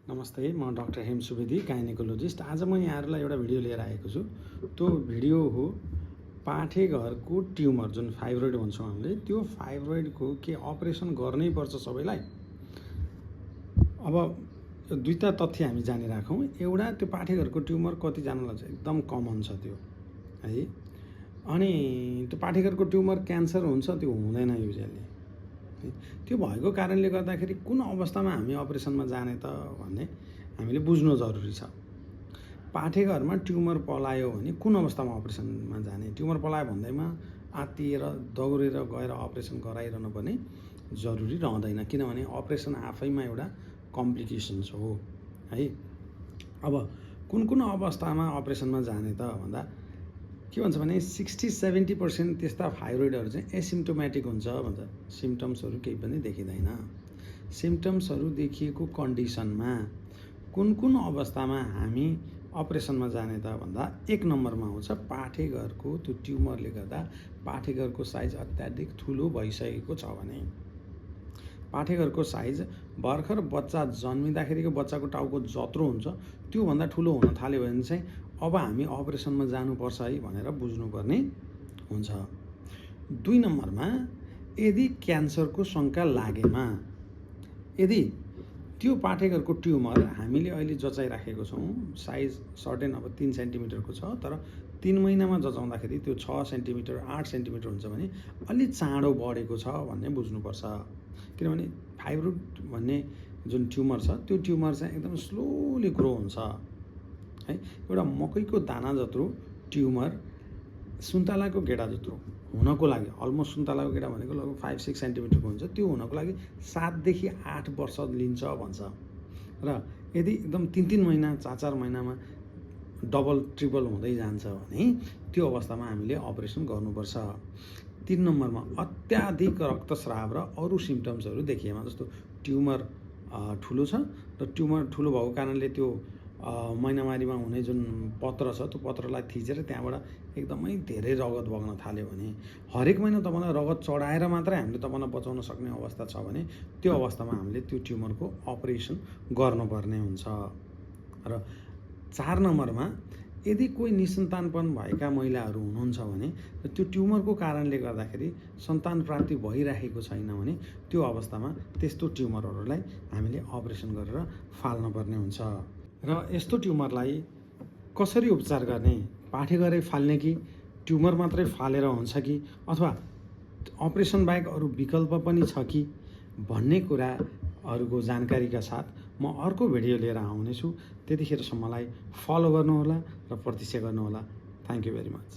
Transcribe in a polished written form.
नमस्ते, म doctor Hem Subedi, gynaecologist. आज म यहाँहरूलाई एउटा भिडियो लिएर आएको छु। त्यो भिडियो हो पाठेघरको ट्युमर, जुन फाइब्रोइड भन्छौँ हामीले, त्यो फाइब्रोइडको के अपरेसन गर्नै पर्छ सबैलाई? अब दुईवटा तथ्य हामी जानिराखौँ। एउटा, त्यो पाठेघरको ट्युमर कतिजनालाई चाहिँ एकदम कमन छ त्यो, है। अनि त्यो पाठेघरको ट्युमर क्यान्सर हुन्छ, त्यो हुँदैन युजली। त्यो भएको कारणले गर्दाखेरि कुन अवस्थामा हामी अपरेसनमा जाने त भन्ने हामीले बुझ्नु जरुरी छ। पाठेघरमा ट्युमर पलायो भने कुन अवस्थामा अपरेसनमा जाने? ट्युमर पलायो भन्दैमा आत्तिएर दौडेर गएर अपरेसन गराइरहनु पनि जरुरी रहँदैन, किनभने अपरेसन आफैमा एउटा कम्प्लिकेसन्स हो, है। अब कुन अवस्थामा अपरेसनमा जाने त भन्दा के भन्छ भने 60-70% त्यस्ता फाइब्रोइडहरू चाहिँ एसिम्टोमेटिक हुन्छ भन्छ। सिम्टम्सहरू केही पनि देखिँदैन। सिम्टम्सहरू देखिएको कन्डिसनमा कुन अवस्थामा हामी अपरेसनमा जाने त भन्दा 1 नम्बरमा आउँछ पाठेघरको त्यो ट्युमरले गर्दा पाठेघरको साइज अत्याधिक ठुलो भइसकेको छ भने। पाठेघरको साइज भर्खर बच्चा जन्मिँदाखेरिको बच्चाको टाउको जत्रो हुन्छ त्योभन्दा ठुलो हुन थाल्यो भने चाहिँ अब हामी अपरेसनमा जानुपर्छ है भनेर बुझ्नुपर्ने हुन्छ। 2 नम्बरमा, यदि क्यान्सरको शङ्का लागेमा, यदि त्यो पाठेघरको ट्युमर हामीले अहिले जचाइराखेको छौँ, साइज सर्टेन अब 3 सेन्टिमिटरको छ, तर 3 महिनामा जचाउँदाखेरि त्यो 6 सेन्टिमिटर 8 सेन्टिमिटर हुन्छ भने अलि चाँडो बढेको छ भन्ने बुझ्नुपर्छ। किनभने फाइब्रोइड भन्ने जुन ट्युमर छ त्यो ट्युमर चाहिँ एकदम स्लोली ग्रो हुन्छ, है। एउटा मकैको दाना जत्रो ट्युमर सुन्तलाको गेडा जत्रो हुनको लागि, अलमोस्ट सुन्तलाको गेडा भनेको लगभग 5-6 सेन्टिमिटरको हुन्छ, त्यो हुनको लागि 7देखि 8 वर्ष लिन्छ भन्छ। र यदि एकदम 3-3 महिना 4-4 महिनामा डबल ट्रिपल हुँदै जान्छ भने त्यो अवस्थामा हामीले अपरेसन गर्नुपर्छ। 3 नम्बरमा, अत्याधिक रक्तस्राव र अरू सिम्टम्सहरू देखिएमा, जस्तो ट्युमर ठुलो छ र ट्युमर ठुलो भएको कारणले त्यो महिनावारीमा हुने जुन पत्र छ त्यो पत्रलाई थिचेर त्यहाँबाट एकदमै धेरै रगत बग्न थाल्यो भने, हरेक महिना तपाईँलाई रगत चढाएर मात्रै हामीले तपाईँलाई बचाउन सक्ने अवस्था छ भने त्यो अवस्थामा हामीले त्यो ट्युमरको अपरेसन गर्नुपर्ने हुन्छ। र 4 नम्बरमा, यदि कोही निसन्तानपन भएका महिलाहरू हुनुहुन्छ भने त्यो ट्युमरको कारणले गर्दाखेरि सन्तान प्राप्ति भइरहेको छैन भने त्यो अवस्थामा त्यस्तो ट्युमरहरूलाई हामीले अपरेसन गरेर फाल्नुपर्ने हुन्छ। र यस्तो ट्युमरलाई कसरी उपचार गर्ने? पाठेघरै फाल्ने कि ट्युमर मात्रै फालेर हुन्छ कि अथवा अपरेसन बाहेक अरू विकल्प पनि छ कि भन्ने कुराहरूको जानकारीका साथ म अर्को भिडियो लिएर आउनेछु। त्यतिखेरसम्मलाई फलो गर्नुहोला र प्रतीक्षा गर्नुहोला। Thank you very much.